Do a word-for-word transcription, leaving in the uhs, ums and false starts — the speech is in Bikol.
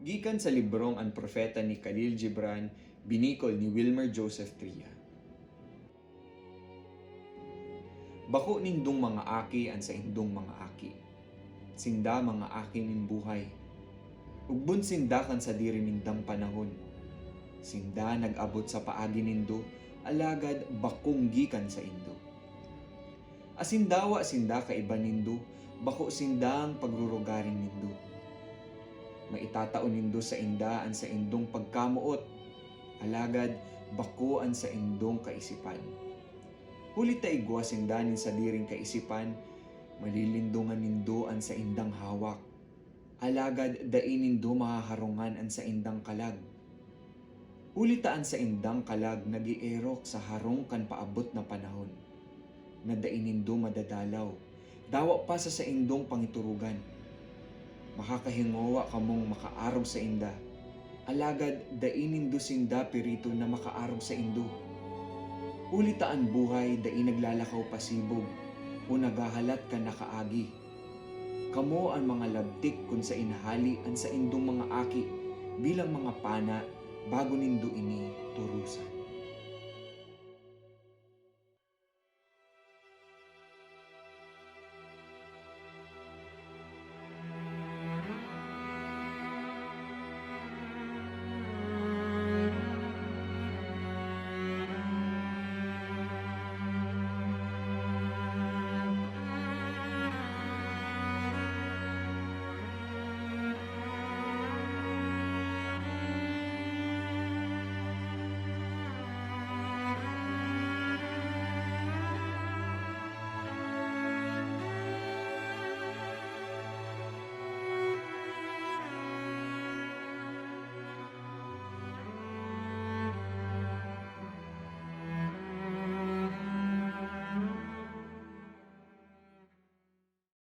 Gikan sa librong An Propeta ni Khalil Gibran, binikol ni Wilmer Joseph Tria. Bako nindong mga aki an saindong mga aki. Sinda mga aki nin buhay. Ugbon sinda kan sadiri nindang panahon. Sinda nag-abot sa paagi nindo, alagad bakong gikan saindo. Asin dawa sinda kaiba nindo, bako sindang pagrurugaring nindo. Maitatao nindo sainda an saindong pagkamoot, alagad bako an saindong kaisipan. Huli ta igwa sinda nin sadiring kaisipan, malilindongan nindo an saindang hawak, alagad dai nindo mahaharungan an saindang kalag. Huli ta an saindang kalag nag-eerok sa harong kan paabot na panahon, na dai nindo madadalaw, dawa pa sa saindong pangiturugan. Makakahingowa kamong makaarog sainda, alagad dai nindo sinda pirito na makaarog saindo. Huli ta an buhay dai naglalakaw pasibog o naghahalat kan nakaagi. Kamo an mga labtik kun saen hale an saindong mga aki bilang mga pana bago nindo ini turusan.